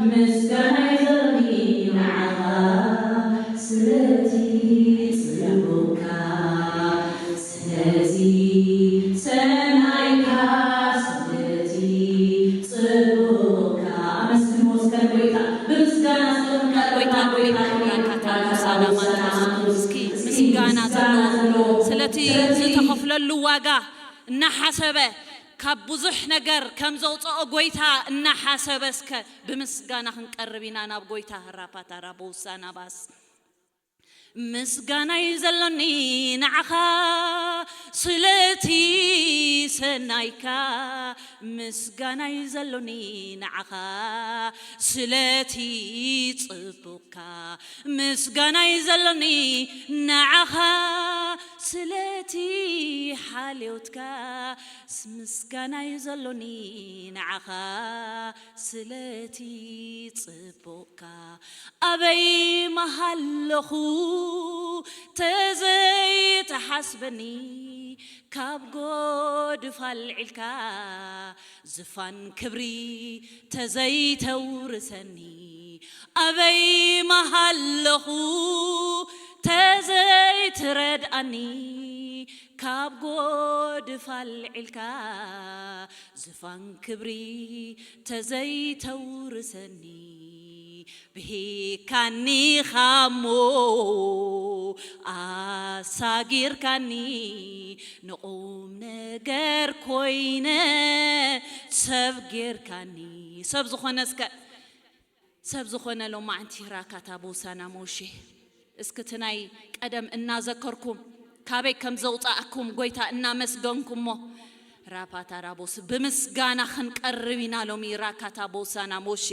ምስጋና ይዘኒ ንዓኻ ስለቲ ጽቡቕካ፣ ስለዚ ሰናይካ፣ ስለቲ ጽቡቕካ። ኣመስግንዎ እስከ ንጎይታ ብምስጋና እስከ ንቃል ጎይታ፣ ጎይታ፣ ጎይታ፣ ጎይታ፣ እስኪ ምስጋና ዘለዎ ስለቲ ዝተኸፍለሉ ዋጋ እናሓሰበ ካብ ብዙሕ ነገር ከም ዘውፅኦ ጎይታ እናሓሰበ እስከ ብምስጋና ክንቀርብ ኢና ናብ ጎይታ። ራፓታራ ቦሳና ባስ ምስጋናይ ዘሎኒ ንዓኻ ስለቲ ሰናይካ፣ ምስጋናይ ዘሎኒ ንዓኻ ስለቲ ጽቡቕካ፣ ምስጋናይ ዘሎኒ ንዓኻ ስለቲ ሓልዮትካ፣ ምስጋናይ ዘሎኒ ንዓኻ ስለቲ ጽቡቕካ። ኣበይ መሃለኹ ተዘይትሓስበኒ፣ ካብ ጎድፍ ኣልዒልካ ዝፋን ክብሪ ተዘይተውርሰኒ። ኣበይ መሃለኹ ተዘይትረድኣኒ፣ ካብ ጎድፍ ኣልዒልካ ዝፋን ክብሪ ተዘይተውርሰኒ። ብሂካኒ ኻሞ ኣሳጊርካኒ፣ ንቑም ነገር ኮይነ ሰብ ጌርካኒ። ሰብ ዝኾነ እስከ፣ ሰብ ዝኾነ ሎማዕንቲ ራካታ ቦሳና ሞሼ። እስኪ እቲ ናይ ቀደም እናዘከርኩም ካበይ ከም ዘውፃእኩም ጎይታ እናመስገንኩሞ፣ ራፓታራቦስ ብምስጋና ክንቀርብ ኢና ሎሚ። ራካታ ቦሳና ሞሼ፣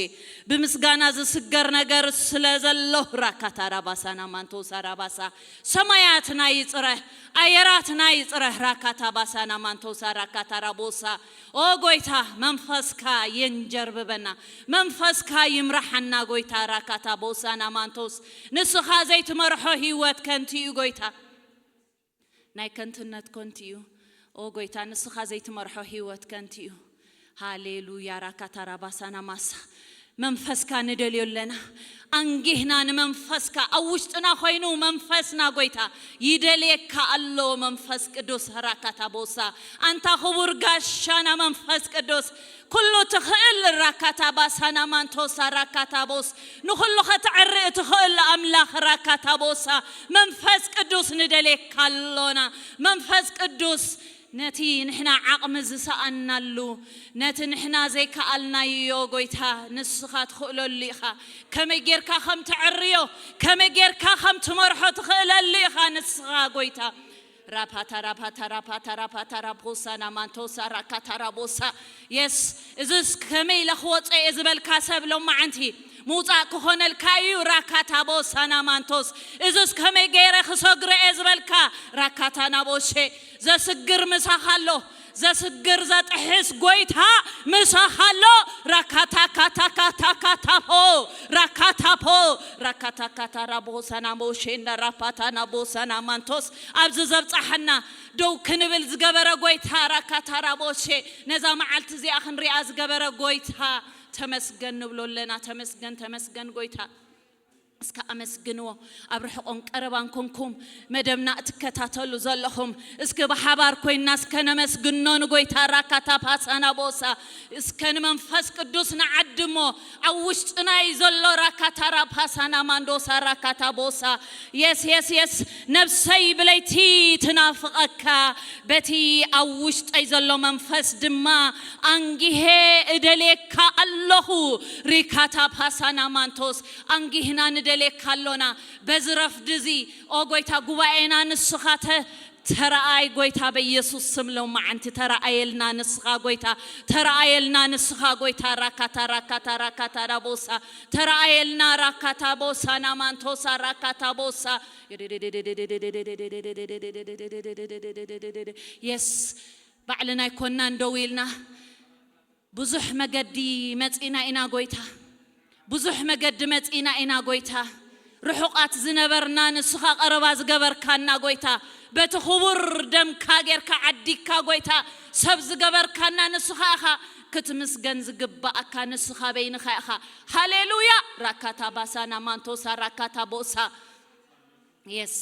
ብምስጋና ዝስገር ነገር ስለ ዘሎ፣ ራካታ ራባሳና ማንቶሳ ራባሳ፣ ሰማያትና ይፅረህ፣ ኣየራትና ይፅረህ። ራካታ ባሳና ማንቶሳ ራካታ ራቦሳ። ኦ ጎይታ፣ መንፈስካ የንጀርብበና፣ መንፈስካ ይምራሓና ጎይታ። ራካታ ቦሳና ማንቶስ፣ ንስኻ ዘይትመርሖ ህይወት ከንቲ እዩ ጎይታ። ናይ ከንትነት ኮንቲ እዩ። ኦ ጎይታ፣ ንስኻ ዘይትመርሖ ህይወት ከንቲ እዩ። ሃሌሉያ። ራካታ ራባሳና ማሳ፣ መንፈስካ ንደልዮ ኣለና። ኣንጊህና ንመንፈስካ፣ ኣብ ውሽጥና ኮይኑ መንፈስና ጎይታ ይደልየካ ኣሎ። መንፈስ ቅዱስ ራካታ ቦሳ፣ ኣንታ ክቡር ጋሻና መንፈስ ቅዱስ፣ ኩሉ ትኽእል ራካታ ባሳና ማንቶሳ ራካታ ቦስ፣ ንኹሉ ከተዕሪ እትኽእል ኣምላኽ ራካታ ቦሳ፣ መንፈስ ቅዱስ ንደልየካ ኣሎና። መንፈስ ቅዱስ፣ ነቲ ንሕና ዓቕሚ ዝሰኣናሉ፣ ነቲ ንሕና ዘይከኣልናዮ ጎይታ ንስኻ ትኽእለሉ ኢኻ። ከመይ ጌርካ ከም ተዕርዮ፣ ከመይ ጌርካ ከም ትመርሖ ትኽእለሉ ኢኻ ንስኻ ጎይታ። ራፓታ ራፓታ ራፓታ ራፓታ ራፖሳና ማንቶሳ ራካታ ራቦሳ። የስ፣ እዝስ ከመይ ኢለ ክወጾ እየ ዝበልካ ሰብ ሎማዓንቲ ምውጻእ ክኾነልካ እዩ። ራካታ ቦሳና ማንቶስ፣ እዝስ ከመይ ገይረ ክሰግሮ እየ ዝበልካ፣ ራካታ ናቦሼ፣ ዘስግር ምሳኻ ኣሎ። ዘስግር ዘጥሕስ ጎይታ ምሳኻ ኣሎ። ራካታካታካታካታፖ፣ ራካታፖ፣ ራካታካታ ራቦሳና ሞሼ እንዳ ራፓታ ናቦሳና ማንቶስ፣ ኣብዚ ዘብጻሐና ደው ክንብል ዝገበረ ጎይታ፣ ራካታ ራቦሼ፣ ነዛ መዓልቲ እዚኣ ክንሪኣ ዝገበረ ጎይታ፣ ተመስገን ንብሎ ኣለና። ተመስገን፣ ተመስገን ጎይታ። እስከ ኣመስግንዎ። ኣብ ርሕቆን ቀረባን ኮንኩም መደብና እትከታተሉ ዘለኹም፣ እስኪ ብሓባር ኮይንና እስከ ነመስግኖ ንጎይታ። ራካታ ፓሳና ቦሳ፣ እስከ ንመንፈስ ቅዱስ ንዓድሞ። ኣብ ውሽጥና እዩ ዘሎ። ራካታ ራፓሳና ማንዶሳ ራካታ ቦሳ። የስ፣ የስ፣ የስ። ነብሰይ ብለይቲ ትናፍቐካ፣ በቲ ኣብ ውሽጠይ ዘሎ መንፈስ ድማ ኣንጊሄ እደልየካ ኣለኹ። ሪካታ ፓሳና ማንቶስ፣ ኣንጊህና ንደልየካ ኣሎና። በዚ ረፍዲ እዚ፣ ኦ ጎይታ፣ ጉባኤና ንስኻ ተ-፣ ተረኣይ ጎይታ፣ በኢየሱስ ስም ሎማዓንቲ ተረኣየልና ንስኻ ጎይታ፣ ተረኣየልና ንስኻ ጎይታ። ራካታ፣ ራካታ፣ ራካታ፣ ራቦሳ፣ ተረኣየልና ራካታ፣ ቦሳ፣ ናማንቶሳ፣ ራካታ፣ ቦሳ። የስ፣ ባዕልና ኣይኮንናን ደው ኢልና፣ ብዙሕ መገዲ መጺና ኢና ጎይታ፣ ብዙሕ መገዲ መጺና ኢና ጎይታ። ርሑቓት ዝነበርና ንስኻ ቀረባ ዝገበርካና ጎይታ፣ በቲ ክቡር ደምካ ጌርካ ዓዲግካ ጎይታ፣ ሰብ ዝገበርካና ንስኻ ኢኻ። ክትምስገን ዝግባኣካ ንስኻ በይንኻ ኢኻ። ሃሌሉያ። ራካታ ባሳና ማንቶሳ ራካታ ቦሳ። የስ።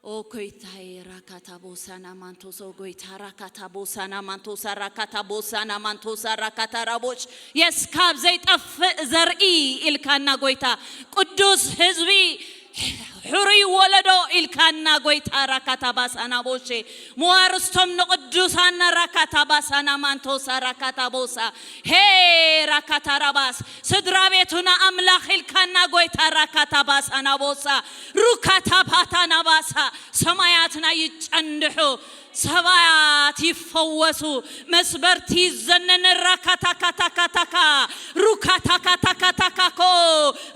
ኦ ጎይታይ ራካታ ቦሳና ማንቶሶ ጎይታ ራካታ ቦሳና ማንቶሳ ራካታ ቦሳና ማንቶሳ ራካታ ራቦች። የስ፣ ካብ ዘይጠፍእ ዘርኢ ኢልካና ጎይታ፣ ቅዱስ ህዝቢ፣ ሕሩይ ወለዶ ኢልካና ጎይታ ራካታ ባሳና ቦሼ፣ መዋርስቶም ንቅዱሳና ራካታ ባሳና ማንቶሳ ራካታ ቦሳ። ሄ ራካታ ራባስ፣ ስድራ ቤቱና ኣምላኽ ኢልካና ጎይታ ራካታ ባሳና ቦሳ፣ ሩካታ ፓታና ባሳ። ሰማያትና ይጨንድሑ፣ ሰባት ይፈወሱ፣ መስበርቲ ይዘነን። ራካታካታካታካ ሩካታካታካታካኮ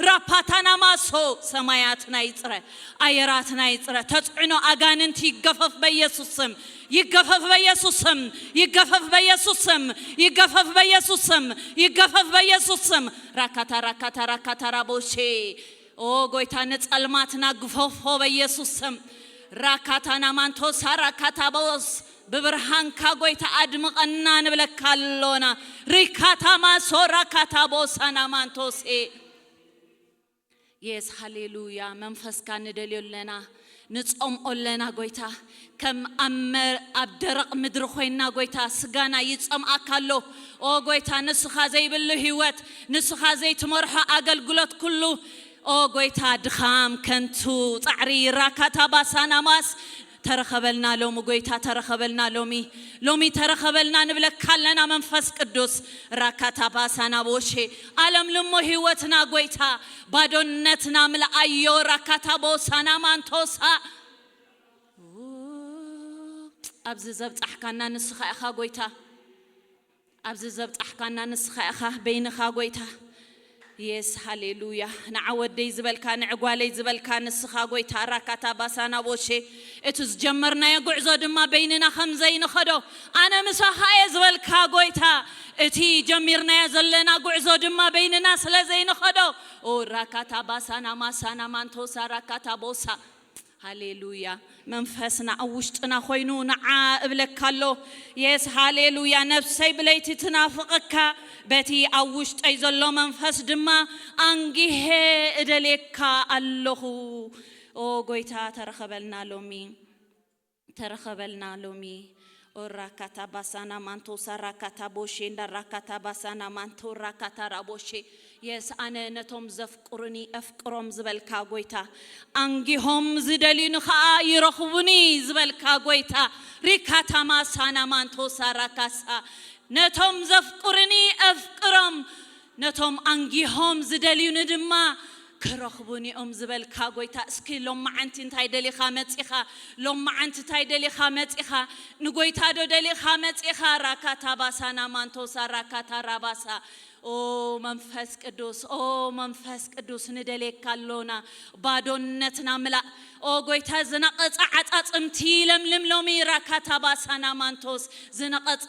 ራፓታና ማሶ። ሰማያትና ይጽረ፣ ኣየራትና ይጽረ። ተጽዕኖ ኣጋንንት ይገፈፍ በኢየሱስ ስም፣ ይገፈፍ በኢየሱስ ስም፣ ይገፈፍ በኢየሱስ ስም፣ ይገፈፍ በኢየሱስ ስም፣ ይገፈፍ በኢየሱስ ስም። ራካታ ራካታ ራካታ ራቦሼ። ኦ ጎይታ፣ ንጸልማትና ግፈፎ በኢየሱስ ስም። ራካታና ማንቶሳ ራካታ ቦስ፣ ብብርሃንካ ጎይታ ኣድምቐና ንብለካ ኣሎና። ሪካታ ማሶ ራካታ ቦሳና ማንቶሴ። የስ፣ ሃሌሉያ። መንፈስካ ንደልዮ ኣለና፣ ንጸምኦ ኣለና ጎይታ። ከም ኣብ መ-፣ ኣብ ደረቕ ምድሪ ኮይና ጎይታ፣ ስጋና ይጸምኣካ ኣሎ። ኦ ጎይታ፣ ንስኻ ዘይብሉ ህይወት፣ ንስኻ ዘይትመርሖ ኣገልግሎት ኩሉ፣ ኦ ጎይታ፣ ድኻም፣ ከንቱ፣ ጻዕሪ፣ ራካታ ባሳና ማስ፣ ተረኸበልና ሎሚ ጎይታ፣ ተረኸበልና ሎሚ፣ ሎሚ ተረኸበልና ንብለካ ኣለና መንፈስ ቅዱስ። ራካታ ባሳና ቦሼ፣ ኣለም ልሞ ህይወትና ጎይታ፣ ባዶነትና ምልኣዮ። ራካታ ቦሳና ማንቶሳ። ኣብዚ ዘብጻሕካና ንስኻ ኢኻ ጎይታ። ኣብዚ ዘብጻሕካና ንስኻ ኢኻ፣ በይንኻ ጎይታ። የስ፣ ሃሌሉያ። ንዓ ወደይ ዝበልካ፣ ንዕጓለይ ዝበልካ ንስኻ ጎይታ። ራካታ ባሳና ቦሼ፣ እቲ ዝጀመርናዮ ጉዕዞ ድማ በይንና ከም ዘይንኸዶ ኣነ ምሳኻ እየ ዝበልካ ጎይታ። እቲ ጀሚርናዮ ዘለና ጉዕዞ ድማ በይንና ስለ ዘይንኸዶ፣ ኦ ራካታ ባሳና ማሳና ማንቶሳ ራካታ ቦሳ። ሃሌሉያ። መንፈስና ኣብ ውሽጥና ኮይኑ ንዓ እብለካ ኣሎ። የስ፣ ሃሌሉያ። ነፍሰይ ብለይቲ ትናፍቐካ፣ በቲ ኣብ ውሽጠይ ዘሎ መንፈስ ድማ ኣንጊሄ እደልየካ ኣለኹ። ኦ ጎይታ፣ ተረኸበልና ሎሚ፣ ተረኸበልና ሎሚ። ኦራካታ ባሳና ማንቶ ሳራካታ ቦሼ እንዳ ራካታ ባሳና ማንቶ ራካታ ራቦሼ። የስ፣ ኣነ ነቶም ዘፍቅሩኒ እፍቅሮም ዝበልካ ጎይታ፣ ኣንጊሆም ዝደልዩኒ ኸኣ ይረኽቡኒ ዝበልካ ጎይታ፣ ሪካታ ማሳና ማንቶ ሳራካሳ፣ ነቶም ዘፍቅሩኒ እፍቅሮም፣ ነቶም ኣንጊሆም ዝደልዩኒ ድማ ክረኽቡኒ እዮም ዝበልካ ጎይታ፣ እስኪ ሎመዓንቲ እንታይ ደሊኻ መጺኻ? ሎመዓንቲ እንታይ ደሊኻ መጺኻ? ንጎይታ ዶ ደሊኻ መጺኻ? ራካታ ባሳና ማንቶሳ ራካታ ራባሳ። ኦ መንፈስ ቅዱስ፣ ኦ መንፈስ ቅዱስ፣ ንደልየካ ኣሎና። ባዶነትና ምላእ። ኦ ጎይታ፣ ዝነቐጸ ዓጻጽምቲ ለምልም ሎሚ። ራካታ ባሳና ማንቶስ፣ ዝነቐጸ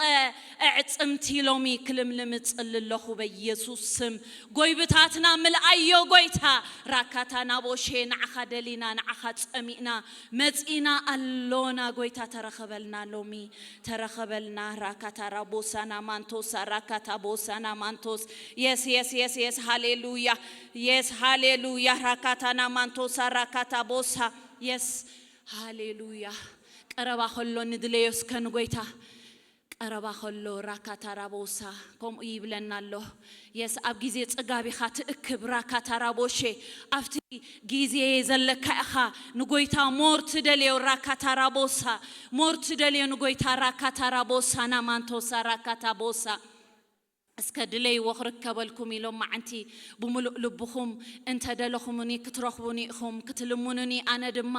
ኣዕጽምቲ ሎሚ ክልምልም እጽሊ ኣለኹ በኢየሱስ ስም። ጎይብታትና ምልኣዮ ጎይታ። ራካታ ናቦሼ፣ ንዓኻ ደሊና፣ ንዓኻ ጸሚእና መጺና ኣሎና ጎይታ፣ ተረኸበልና ሎሚ፣ ተረኸበልና። ራካታ ራቦሳና ማንቶሳ ራካታ ቦሳና ማንቶስ። የስ፣ የስ፣ የስ፣ የስ፣ ሃሌሉያ። የስ፣ ሃሌሉያ። ራካታና ማንቶሳ ራካታ ቦሳ። የስ፣ ሃሌሉያ። ቀረባ ከሎ ንድለዮ እስከ ንጎይታ። ቀረባ ከሎ ራካታ ራቦሳ ከምኡ ይብለና ኣሎ። የስ፣ ኣብ ግዜ ጽጋብ ኢኻ ትእክብ። ራካታ ራቦሼ፣ ኣብቲ ግዜ ዘለካ ኢኻ ንጎይታ ሞር ትደልዮ። ራካታ ራቦሳ፣ ሞር ትደልዮ ንጎይታ። ራካታ ራቦሳ ናማንቶሳ ራካታ ቦሳ። እስከ ድለይዎ ክርከበልኩም ኢሎም መዓንቲ ብምሉእ ልብኹም እንተ ደለኹምኒ ክትረኽቡኒ ኢኹም፣ ክትልምኑኒ ኣነ ድማ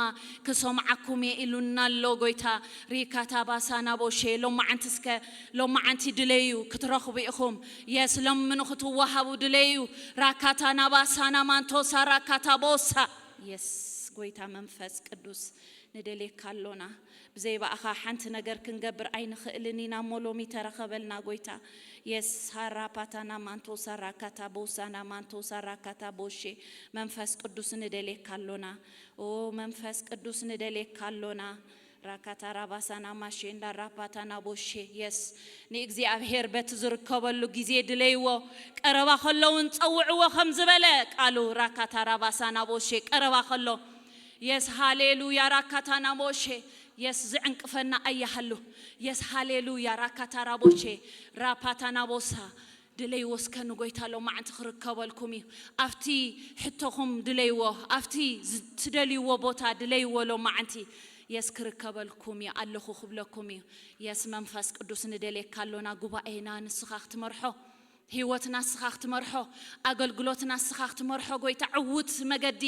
ክሰምዓኩም እየ ኢሉና ኣሎ ጎይታ። ሪካታ ባሳ ናቦሼ፣ ሎመዓንቲ እስከ፣ ሎመዓንቲ ድለዩ ክትረኽቡ ኢኹም። የስ፣ ለምኑ ክትወሃቡ ድለዩ። ራካታ ናባሳ ናማንቶሳ ራካታ ቦሳ። የስ፣ ጎይታ መንፈስ ቅዱስ ንደልየካ ኣሎና። ብዘይ ብኣኻ ሓንቲ ነገር ክንገብር ኣይንኽእልን ኢና እሞ ሎሚ ተረኸበልና ጎይታ። የስ ሃራ ፓታና ማንቶ ሳራ ካታ ቦሳና ማንቶ ሳራ ካታ ቦሼ። መንፈስ ቅዱስ ንደልየካ ኣሎና። ኦ መንፈስ ቅዱስ ንደልየካ ኣሎና። ራካታ ራባሳና ማሼ እንዳ ራፓታና ቦሼ። የስ ንእግዚኣብሔር በቲ ዝርከበሉ ግዜ ድለይዎ፣ ቀረባ ከሎ እውን ጸውዕዎ ከም ዝበለ ቃሉ። ራካታ ራባሳና ቦሼ ቀረባ ከሎ። የስ ሃሌሉያ። ራካታና ቦሼ። የስ ዝዕንቅፈና ኣያሃሉ። የስ ሃሌሉያ። ራካታ ራቦሼ ራፓታና ቦሳ። ድለይዎ እስከ ንጎይታ ሎማዓንቲ ክርከበልኩም እዩ። ኣብቲ ሕቶኹም ድለይዎ፣ ኣብቲ ዝ-፣ ትደልይዎ ቦታ ድለይዎ ሎማዓንቲ። የስ ክርከበልኩም እዩ ኣለኹ ክብለኩም እዩ። የስ መንፈስ ቅዱስ ንደልየካ ኣሎና። ጉባኤና ንስኻ ክትመርሖ፣ ህይወትና ንስኻ ክትመርሖ፣ ኣገልግሎትና ንስኻ ክትመርሖ ጎይታ። ዕዉት መገዲ፣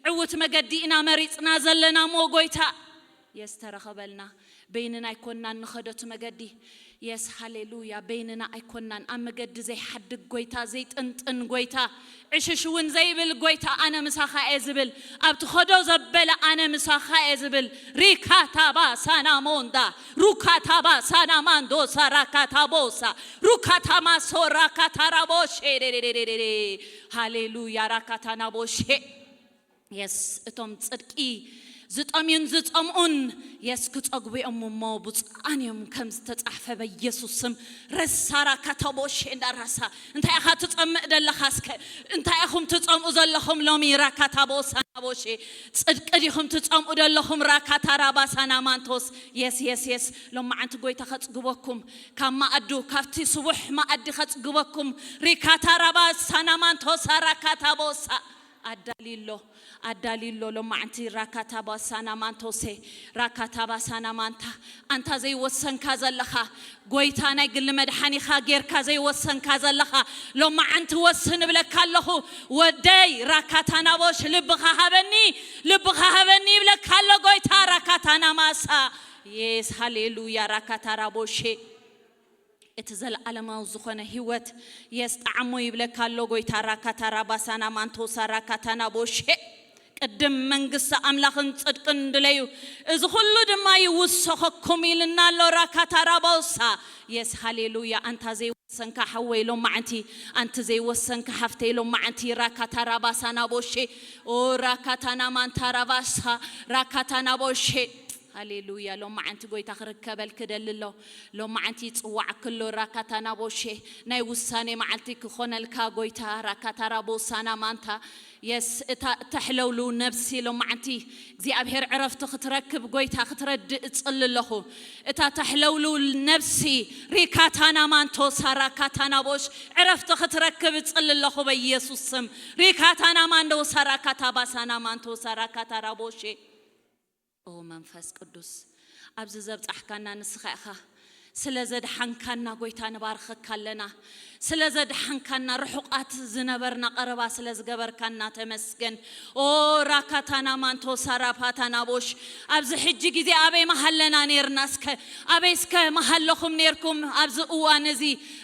ዕዉት መገዲ ኢና መሪጽና ዘለና እሞ ጎይታ። የስ ተረኸበልና። በይንና ኣይኮንናን ንኸዶ እቲ መገዲ። የስ ሃሌሉያ። በይንና ኣይኮንናን። ኣብ መገዲ ዘይሓድግ ጎይታ፣ ዘይጥንጥን ጎይታ፣ ዕሽሽ እውን ዘይብል ጎይታ፣ ኣነ ምሳኻ እየ ዝብል። ኣብቲ ኸዶ ዘበለ ኣነ ምሳኻ እየ ዝብል። ሪካታባ ሳናሞንዳ ሩካታባ ሳናማንዶሳ ራካታቦሳ ሩካታማሶ ራካታራቦሼ። ሃሌሉያ። ራካታናቦሼ። የስ እቶም ጽድቂ ዝጠምዩን ዝጸምኡን የስ ክጸግቡ እዮም እሞ ብፁዓን እዮም ከም ዝተጻሕፈ በኢየሱስ ስም። ረሳራ ካታቦሼ እንዳ ራሳ። እንታይ ኢኻ ትጸምእ ደለኻ እስከ? እንታይ ኢኹም ትጸምኡ ዘለኹም ሎሚ? ራካታቦሳ ናቦሼ። ጽድቂ ዲኹም ትጸምኡ ደለኹም? ራካታራባሳ ናማንቶስ። የስ የስ የስ ሎማዓንቲ ጎይታ ከጽግበኩም፣ ካብ ማኣዱ ካብቲ ስቡሕ ማኣዲ ከጽግበኩም። ሪካታራባሳ ናማንቶሳ ራካታቦሳ። ኣዳሊሎ ኣዳሊሎ ሎማዓንቲ ራካታ ባሳና ማንቶሴ። ራካታ ባሳና ማንታ። ኣንታ ዘይወሰንካ ዘለኻ ጎይታ ናይ ግሊ መድሓኒኻ ጌርካ ዘይወሰንካ ዘለኻ ሎማዓንቲ ወስን እብለካ ኣለኹ። ወደይ ራካታ ናቦሽ ልብኻ ሃበኒ፣ ልብኻ ሃበኒ ይብለካ ኣሎ ጎይታ። ራካታ ናማሳ። የስ ሃሌሉያ። ራካታ ራቦሼ። እቲ ዘለዓለማዊ ዝኾነ ህይወት የስጣዕሞ ይብለካ ኣሎ ጎይታ። ራካታ ራባሳና ማንቶሳ ራካታና ቦሼ። ቅድም መንግስቲ ኣምላኽን ጽድቅን ድለዩ፣ እዚ ኩሉ ድማ ይውሰኸኩም ኢልና ኣሎ። ራካታ ራባውሳ። የስ ሃሌሉያ። ኣንታ ዘይወሰንካ ሓወይ ሎማዓንቲ፣ ኣንቲ ዘይወሰንካ ሓፍተይ ሎማዓንቲ። ራካታ ራባሳና ቦሼ። ኦ ራካታና ማንታ ራባሳ። ራካታና ቦሼ። ሃሌሉያ። ሎማዓንቲ ጎይታ ክርከበልኪ ደሊ ኣሎ። ሎማዓንቲ ይጽዋዕኪ ኣሎ። ራካታና ቦሼ። ናይ ውሳኔ መዓልቲ ክኾነልካ ጎይታ። ራካታራ ቦሳና ማንታ። የስ እታ እተሕለውሉ ነብሲ ሎማዓንቲ እግዚኣብሔር ዕረፍቲ ክትረክብ ጎይታ ክትረድእ እጽሊ ኣለኹ። እታ ተሕለውሉ ነብሲ ሪካታና ማንቶሳ ራካታና ቦሽ ዕረፍቲ ክትረክብ እጽሊ ኣለኹ በኢየሱስ ስም። ሪካታና ማንዶሳ ራካታ ባሳና ማንቶሳ ራካታራ ቦሼ። ኦ መንፈስ ቅዱስ፣ ኣብዚ ዘብጻሕካና ንስኻ ኢኻ። ስለ ዘድሓንካና ጎይታ ንባርኸካ ኣለና። ስለ ዘድሓንካና ርሑቓት ዝነበርና ቀረባ ስለ ዝገበርካና ተመስገን። ኦ ራካታና ማንቶ ሳራፓታና ቦሽ፣ ኣብዚ ሕጂ ግዜ ኣበይ መሃለና ኔርና እስከ? ኣበይ እስከ መሃለኹም ኔርኩም ኣብዚ እዋን እዚ?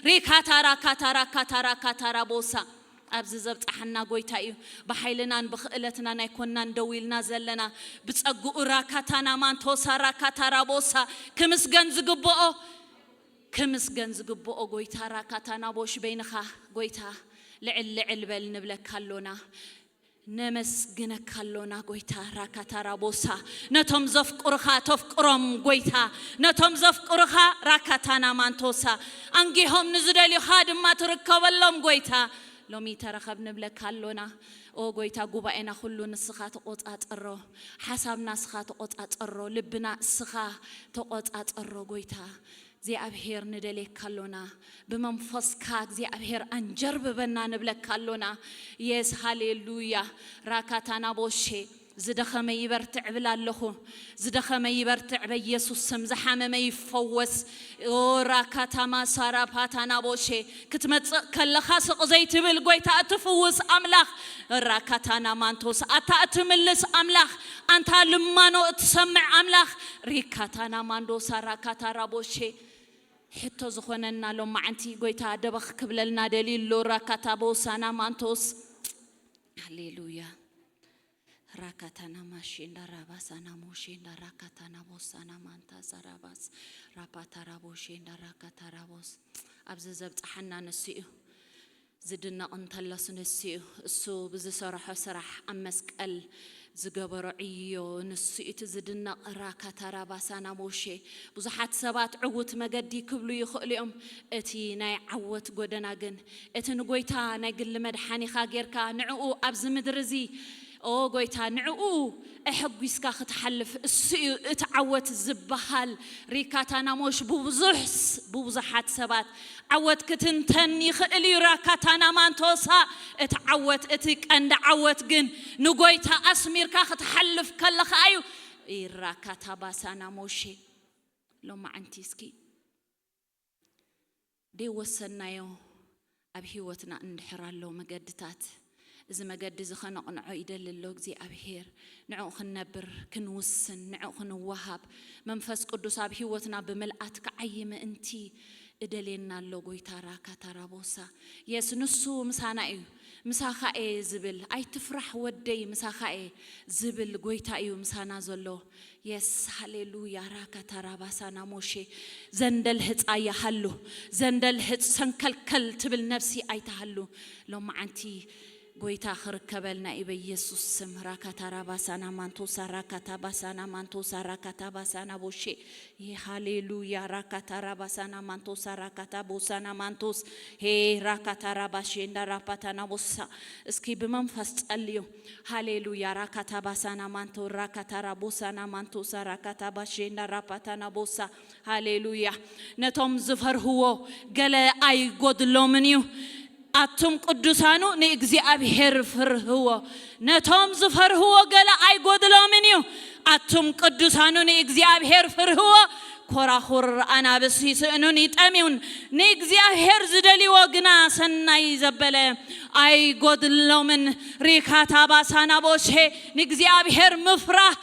ሪካታ ራካታ ራካታ ራካታ ራቦሳ። ኣብዚ ዘብጽሓና ጎይታ እዩ። ብሓይልናን ብኽእለትናን ኣይኮንናን ደው ኢልና ዘለና። ብጸግኡ ራካታና ማንቶሳ ራካታ ራቦሳ ክምስገን ዝግብኦ፣ ክምስገን ዝግብኦ ጎይታ ራካታና ቦሽ በይንኻ ጎይታ ልዕል ልዕል በል ንብለካ ኣሎና። ነመስግነካ ኣሎና ጎይታ ራካታ ራቦሳ። ነቶም ዘፍቅሩኻ ተፍቅሮም ጎይታ። ነቶም ዘፍቅሩኻ ራካታና ማንቶሳ። ኣንጊሆም ንዝደልዩኻ ድማ ትርከበሎም ጎይታ። ሎሚ ተረኸብ ንብለካ ኣሎና። ኦ ጎይታ፣ ጉባኤና ኩሉ ንስኻ ተቆጻጸሮ፣ ሓሳብና ንስኻ ተቆጻጸሮ፣ ልብና ንስኻ ተቆጻጸሮ ጎይታ። እግዚኣብሔር ንደልየካ ኣሎና፣ ብመንፈስካ እግዚኣብሔር ኣንጀርብበና ንብለካ ኣሎና። የስ ሃሌሉያ። ራካታና ቦሼ። ዝደኸመ ይበርትዕ እብል ኣለኹ። ዝደኸመ ይበርትዕ በኢየሱስ ስም። ዝሓመመ ይፈወስ። ኦ ራካታማ ሳራ ፓታና ቦሼ። ክትመጽእ ከለኻ ስቕ ዘይትብል ጎይታ፣ እትፍውስ ኣምላኽ። ራካታና ማንቶስ ኣታ እትምልስ ኣምላኽ። ኣንታ ልማኖ እትሰምዕ ኣምላኽ። ሪካታና ማንዶሳ ራካታ ራቦሼ። ሕቶ ዝኾነና ሎማዓንቲ ጎይታ ደበኽ ክብለልና ደልዩ ኣሎ። ራካታ ቦሳና ማንቶስ። ሃሌሉያ። ራካታና ማሼ እንዳ ራባሳና ሞሼ እንዳ ራካታና ቦሳና ማንታ ሳራባስ ራፓታራ ቦሼ እንዳ ራካታራ ቦስ። ኣብዚ ዘብጽሓና ንሱ እዩ። ዝድነቕ እንተሎስ ንሱ እዩ። እሱ ብዝሰርሖ ስራሕ ኣብ መስቀል ዝገበሮ ዕዮ ንሱ እዩ እቲ ዝድነቕ። ራካታራ ባሳና ሞሼ። ብዙሓት ሰባት ዕዉት መገዲ ክብሉ ይኽእሉ እዮም። እቲ ናይ ዓወት ጎደና ግን እቲ ንጎይታ ናይ ግሊ መድሓኒኻ ጌርካ ንዕኡ ኣብዚ ምድሪ እዚ ኦ ጎይታ ንዕኡ ኣሐጒስካ ክትሓልፍ እሱ እዩ እቲ ዓወት ዝበሃል። ሪካታናሞሽ ብብዙሕ ብብዙሓት ሰባት ዓወት ክትንተን ይኽእል እዩ። ራካታናማንቶሳ እቲ ዓወት እቲ ቀንዲ ዓወት ግን ንጎይታ ኣስሚርካ ክትሓልፍ ከለኻ እዩ። ኢራካታባሳናሞሼ ሎማዓንቲ እስኪ ደይወሰናዮ ኣብ ህይወትና እንድሕር ኣሎ መገድታት፣ እዚ መገዲ እዚ ኸነቕንዖ ይደሊ ኣሎ እግዚኣብሔር። ንዕኡ ክንነብር ክንውስን፣ ንዕኡ ክንወሃብ፣ መንፈስ ቅዱስ ኣብ ህይወትና ብምልኣት ክዓዪ ምእንቲ እደልየና ኣሎ። ጎይታ ራካ ታራቦሳ፣ የስ ንሱ ምሳና እዩ። ምሳኻ እየ ዝብል፣ ኣይትፍራሕ ወደይ፣ ምሳኻ እየ ዝብል ጎይታ እዩ ምሳና ዘሎ። የስ ሃሌሉያ። ራካ ታራባሳና ሞሼ ዘንደል ህፃ ይሃሉ፣ ዘንደል ህፅ ሰንከልከል ትብል ነፍሲ ኣይትሃሉ። ሎማዓንቲ ጎይታ ክርከበልና እዩ በኢየሱስ ስም። ራካ ታራባሳና ማንቶሳ፣ ራካ ታባሳና ማንቶሳ፣ ራካ ታባሳና ቦሼ። ሃሌሉያ። ራካ ታራባሳና ማንቶሳ፣ ራካ ታቦሳና ማንቶስ። ሄ ራካ ታራባሼ እንዳ ራፓታና ቦሳ። እስኪ ብመንፈስ ጸልዩ። ሃሌሉያ። ራካ ታባሳና ማንቶ፣ ራካ ታራቦሳና ማንቶሳ፣ ራካ ታባሼ እንዳ ራፓታና ቦሳ። ሃሌሉያ። ነቶም ዝፈርህዎ ገለ ኣይጎድሎምን እዩ። ኣቱም ቅዱሳኑ ንእግዚኣብሔር ፍርህዎ። ነቶም ዝፈርህዎ ገለ ኣይጎድሎምን እዩ። ኣቱም ቅዱሳኑ ንእግዚኣብሔር ፍርህዎ። ኮራኹር ኣናብስ ይስእኑን ይጠምዩን፣ ንእግዚኣብሔር ዝደልይዎ ግና ሰናይ ዘበለ ኣይጎድሎምን። ሪካታ ባሳና ቦሼ፣ ንእግዚኣብሔር ምፍራህ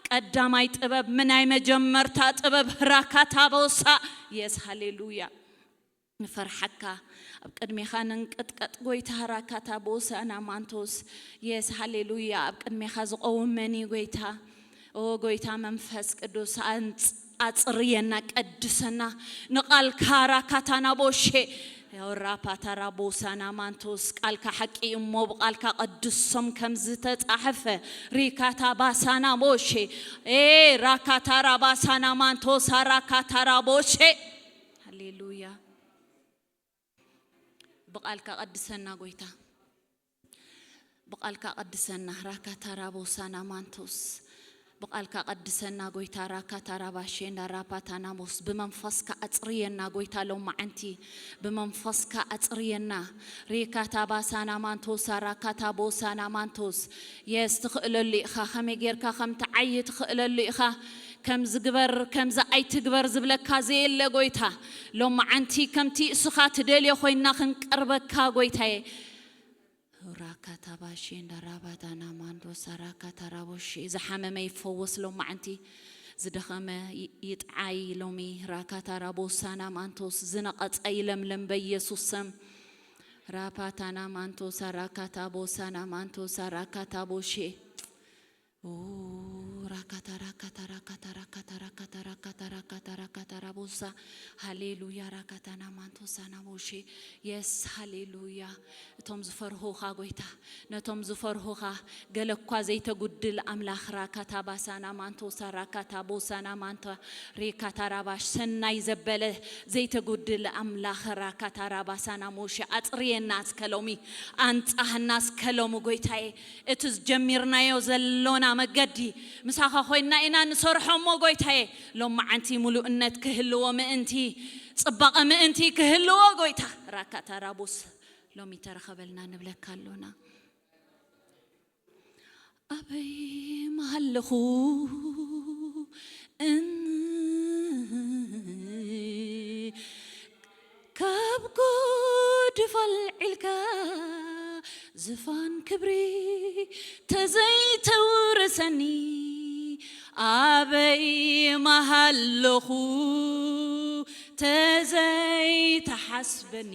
ቀዳማይ ጥበብ፣ ምናይ መጀመርታ ጥበብ። ራካታ ቦሳ። የስ ሃሌሉያ። ንፈርሓካ፣ ኣብ ቅድሜኻ ንንቅጥቀጥ ጎይታ። ራካታ ቦሳና ማንቶስ። የስ ሃሌሉያ። ኣብ ቅድሜኻ ዝቐውም መን እዩ ጎይታ? ኦ ጎይታ መንፈስ ቅዱስ፣ ኣንጽ-፣ ኣጽርየና፣ ቀድሰና። ንቓልካ ራካታና ቦሼ። ራፓታራ ቦሳና ማንቶስ፣ ቃልካ ሓቂ እዩ እሞ ብቓልካ ቀድሶም ከም ዝተጻሕፈ። ሪካታ ባሳና ቦሼ። ኤ ራካታራ ባሳና ማንቶሳ፣ ራካታራ ቦሼ። ሃሌሉያ። ብቓልካ ቀድሰና ጎይታ። ብቓልካ ቀድሰና። ራካ ታራቦሳና ማንቶስ። ብቓልካ ቀድሰና ጎይታ። ራካ ታራባሼና ራፓታናሞስ። ብመንፈስካ ኣጽርየና ጎይታ ሎማዓንቲ። ብመንፈስካ ኣጽርየና። ሪካ ታባሳና ማንቶሳ፣ ራካ ታቦሳና ማንቶስ። የስ ትኽእለሉ ኢኻ። ከመይ ጌርካ ከም ትዓዪ ትኽእለሉ ኢኻ። ከምዚ ግበር፣ ከምዚ ኣይትግበር ዝብለካ ዘየለ ጎይታ። ሎማዓንቲ ከምቲ እስኻ ትደልዮ ኮይንና ክንቀርበካ ጎይታየ። ራካታባሼ እንዳራባታና ማንዶሳ ራካታራቦሼ። ዝሓመመ ይፈወስ ሎማዓንቲ። ዝደኸመ ይ-፣ ይጥዓይ ሎሚ። ራካታራቦሳና ማንቶስ። ዝነቐጸ ይለምለም በኢየሱስ ስም። ራፓታና ማንቶሳ ራካታቦሳና ማንቶሳ ራካታቦሼ። ኦ፣ ራካታ፣ ራካታ፣ ራካታ፣ ራካታ፣ ራካታ፣ ራካታ፣ ራካታ፣ ራቦሳ። ሃሌሉያ። ራካታና ማንቶሳና ቦሼ። የስ፣ ሃሌሉያ። እቶም ዝፈርሁኻ ጎይታ፣ ነቶም ዝፈርሁኻ ገለ እኳ ዘይተጉድል ኣምላኽ። ራካታ ባሳና ማንቶሳ፣ ራካታ ቦሳና ማንታ፣ ሬካታ ራባሽ፣ ሰናይ ዘበለ ዘይተጉድል ኣምላኽ። ራካታ ራባሳና ሞሼ፣ ኣጽርየና እስከ ሎሚ፣ ኣንጻህና እስከ ሎሚ ጎይታዬ። እቲ ጀሚርናዮ ዘሎና መገዲ ምሳኻ ኮይንና ኢና ንሰርሖ እሞ ጎይታዬ፣ ሎማዓንቲ ምሉእነት ክህልዎ ምእንቲ፣ ጽባቐ ምእንቲ ክህልዎ ጎይታ፣ ራካታ ራቡስ ሎሚ ተረኸበልና ንብለካ ኣሎና። ኣበይ ምሃለኹ እን ካብ ጉድፍ ኣልዒልካ ዝፋን ክብሪ ተዘይተውርሰኒ፣ ኣበይ ምሃለኹ ተዘይተሓስበኒ፣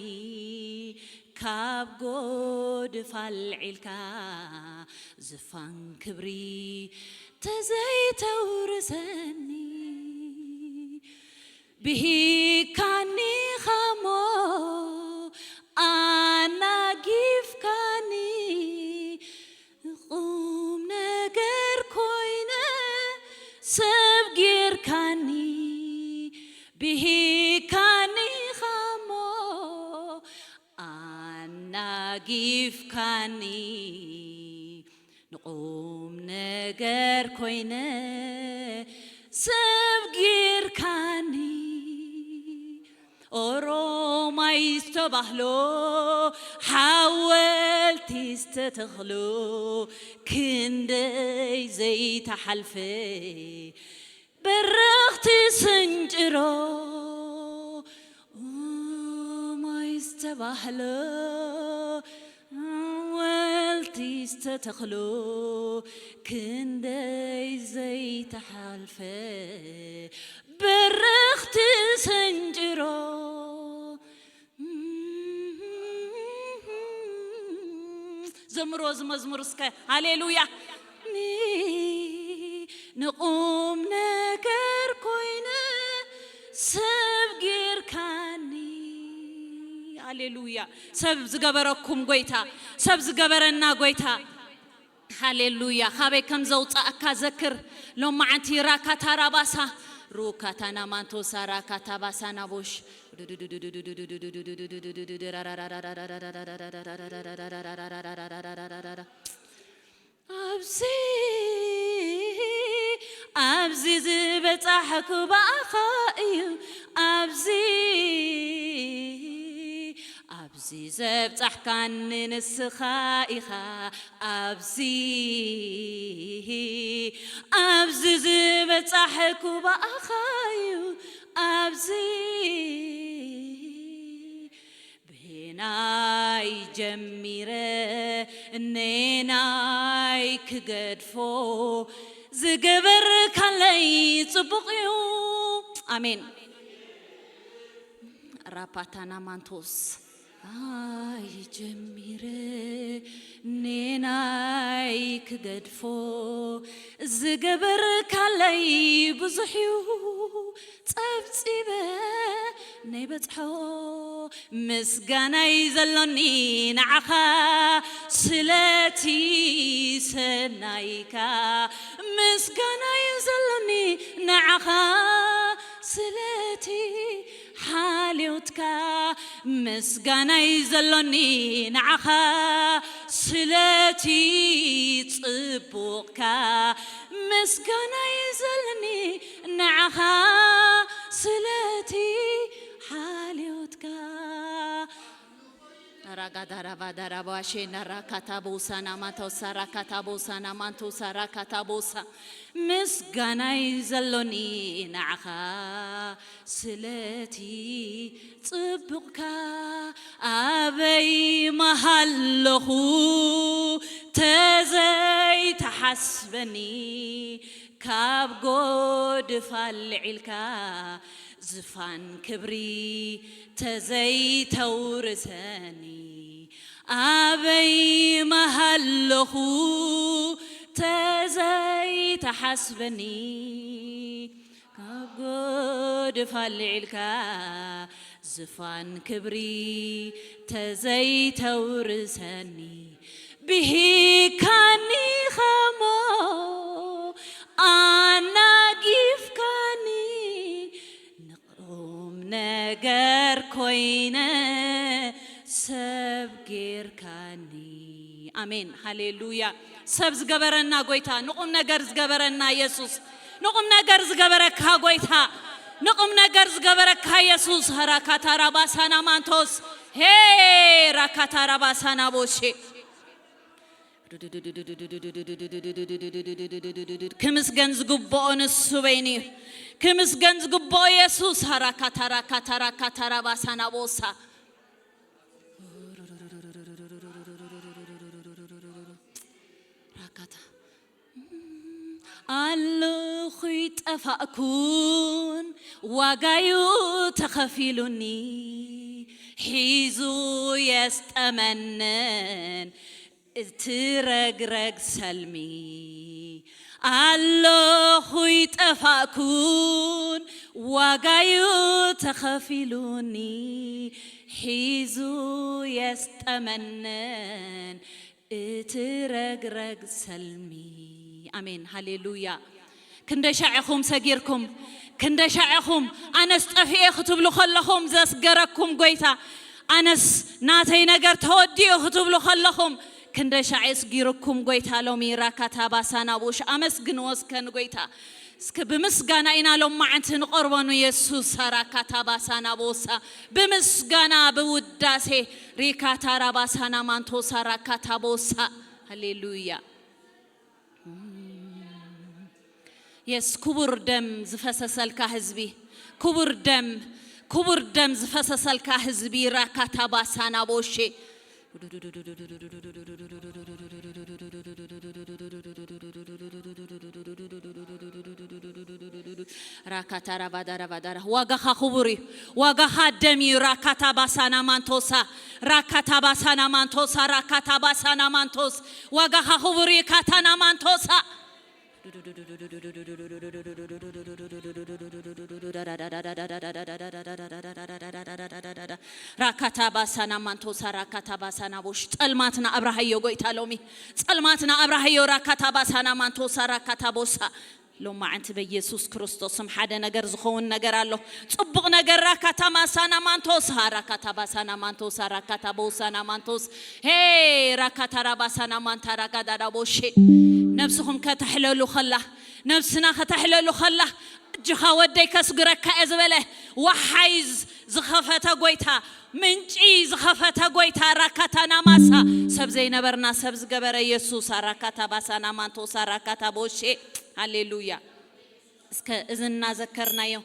ካብ ጎድፍ ኣልዒልካ ዝፋን ክብሪ ተዘይተውርሰኒ፣ ብሂካኒ ኻሞ ኣናጊፍካኒ፣ ቁም ነገር ኮይነ ሰብ ጌርካኒ፣ ብሂካኒ ኻሞ ኣናጊፍካኒ፣ ንቁም ነገር ኮይነ ሰብ ጌርካኒ። ኦሮማይ ዝተባህሎ ሓወልቲ ዝተተኽሎ ክንደይ ዘይተሓልፈ በረኽቲ ስንጭሮ። ኦሮማይ ዝተባህሎ ሓወልቲ ዝተተኽሎ ክንደይ ዘይተሓልፈ በረኽቲ ስንጭሮ። ዘምሮ እዚ መዝሙር እስከ። ሃሌሉያ። ኒ-፣ ንቁም ነገር ኮይነ ሰብ ጌርካኒ። ሃሌሉያ። ሰብ ዝገበረኩም ጎይታ፣ ሰብ ዝገበረና ጎይታ። ሃሌሉያ። ካበይ ከም ዘውፃእካ ዘክር። ሎማዓንቲ ራካታ ራባሳ፣ ሩካታና ማንቶሳ፣ ራካታ ባሳ ናቦሽ። ኣብዚ፣ ኣብዚ ዝበጻሕኩ ብኣኻ እዩ። ኣብዚ፣ ኣብዚ ዘብጻሕካኒ ንስኻ ኢኻ። ኣብዚ፣ ኣብዚ ዝበጻሕኩ ብኣኻ እዩ። ኣብዚ ብናይ ጀሚረ እኔናይ ክገድፎ ዝገበርካለይ ጽቡቕ እዩ። ኣሜን። ራፓታና ማንቶስ ኣይ ጀሚረ እኔናይ ክገድፎ ዝገበርካለይ ብዙሕ እዩ። ጸብጺበ ናይ በጽሖ ምስጋናይ ዘሎኒ ንዓኻ ስለቲ ሰናይካ፣ ምስጋናይ ዘሎኒ ንዓኻ ስለቲ ሓልዮትካ፣ ምስጋናይ ዘሎኒ ንዓኻ ስለቲ ጽቡቕካ፣ ምስጋናይ ዘሎኒ ንዓኻ ስለቲ ሓልዮትካ። ራጋዳራባዳራባሼ ናራካታቦሳ ናማንቶሳ ራካታቦሳ ናማንቶሳ ራካታቦሳ፣ ምስጋናይ ዘሎኒ ንዓኻ ስለቲ ጽቡቕካ። ኣበይ መሃለኹ ተዘይተሓስበኒ፣ ካብ ጎድፍ ኣልዒልካ ዝፋን ክብሪ ተዘይተውርሰኒ፣ ኣበይ መሃለኹ ተዘይተሓስበኒ፣ ካብ ጎድፍ ኣልዒልካ ዝፋን ክብሪ ተዘይተውርሰኒ፣ ብሂካኒ ኸሞ ኣናጊፍካኒ፣ ንቁም ነገር ኮይነ ሰብ ጌርካኒ። ኣሜን፣ ሃሌሉያ። ሰብ ዝገበረና ጎይታ፣ ንቁም ነገር ዝገበረና የሱስ፣ ንቁም ነገር ዝገበረካ ጎይታ፣ ንቁም ነገር ዝገበረካ የሱስ። ራካታ ራባሳና ማንቶስ፣ ሄ ራካታ ራባሳና ቦሼ። ክምስገን ዝግብኦ ንሱ በይኑ እዩ። ክምስገን ዝግብኦ የሱስ። ራካታ ራካታ ራካታ ራባሳና ቦሳ ራካታ ኣለኹ ይጠፋእኩን ዋጋዩ ተኸፊሉኒ፣ ሒዙ የስጠመንን እቲ ረግረግ ሰልሚ፣ ኣለኹ ይጠፋእኩን ዋጋዩ ተኸፊሉኒ። ሒዙ የስጠመንን እቲ ረግረግ ሰልሚ። ኣሜን፣ ሃሌሉያ። ክንደሻዕ ኢኹም ሰጊርኩም? ክንደሻዕ ኢኹም ኣነስ ጠፊኤ ክትብሉ ከለኹም ዘስገረኩም ጎይታ፣ ኣነስ ናተይ ነገር ተወዲኡ ክትብሉ ከለኹም ክንደሻዕ የስጊርኩም ጎይታ። ሎሚ ራካታ ባሳና ቡሽ ኣመስግንዎ እስከ ንጎይታ። እስከ ብምስጋና ኢና ሎማዓንቲ ንቐርቦ ንየሱስ። ራካታ ባሳና ቦሳ ብምስጋና ብውዳሴ ሪካታ ራባሳና ማንቶሳ ራካታ ቦሳ። ሃሌሉያ። የስ ክቡር ደም ዝፈሰሰልካ ህዝቢ፣ ክቡር ደም፣ ክቡር ደም ዝፈሰሰልካ ህዝቢ ራካታ ባሳና ቦሼ። ራካታ ራባዳ ራባዳ ራ- ዋጋኻ ክቡር እዩ። ዋጋኻ ደም እዩ። ራካታ ባሳና ማንቶሳ፣ ራካታ ባሳና ማንቶሳ፣ ራካታ ባሳና ማንቶስ። ዋጋኻ ክቡር እዩ። ካታና ማንቶሳ። ራካታ ባሳና ማንቶሳ፣ ራካታ ባሳና ቦሽ። ጸልማትና ኣብራሃዮ ጎይታ ሎሚ፣ ጸልማትና ኣብራሃዮ። ራካታ ባሳና ማንቶሳ፣ ራካታ ቦሳ። ሎማዓንቲ በኢየሱስ ክርስቶስም ሓደ ነገር ዝኸውን ነገር ኣሎ። ጽቡቕ ነገር። ራካታ ማሳና ማንቶሳ፣ ራካታ ባሳና ማንቶሳ፣ ራካታ ቦሳና ማንቶስ። ሄ ራካታ ራባሳና ማንታ ራጋዳዳ ቦሼ። ነብስኹም ከተሕለሉ ከላ፣ ነብስና ከተሕለሉ ከላ፣ እጅኻ ወደይ ከስግረካ እየ ዝበለ፣ ወሓይዝ ዝኸፈተ ጎይታ፣ ምንጪ ዝኸፈተ ጎይታ። ራካታ ናማሳ፣ ሰብ ዘይነበርና ሰብ ዝገበረ የሱስ። ራካታ ባሳና ማንቶሳ፣ ራካታ ቦሼ። ሃሌሉያ። እስከ እዚ እናዘከርናዮ፣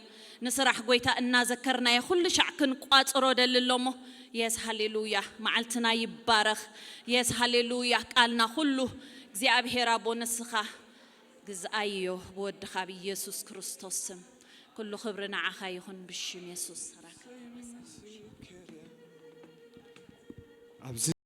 ንስራሕ ጎይታ እናዘከርናዮ ኩሉ ሻዕ ክንቋጽሮ ደሊ ኣሎ እሞ። የስ ሃሌሉያ። መዓልትና ይባረኽ። የስ ሃሌሉያ። ቃልና ኩሉ እግዚኣብሔር ኣቦ ንስኻ ግዝኣዮ ብወድኻ ብኢየሱስ ክርስቶስ ስም። ኩሉ ክብሪ ንዓኻ ይኹን ብሽም የሱስ። ኣብዚ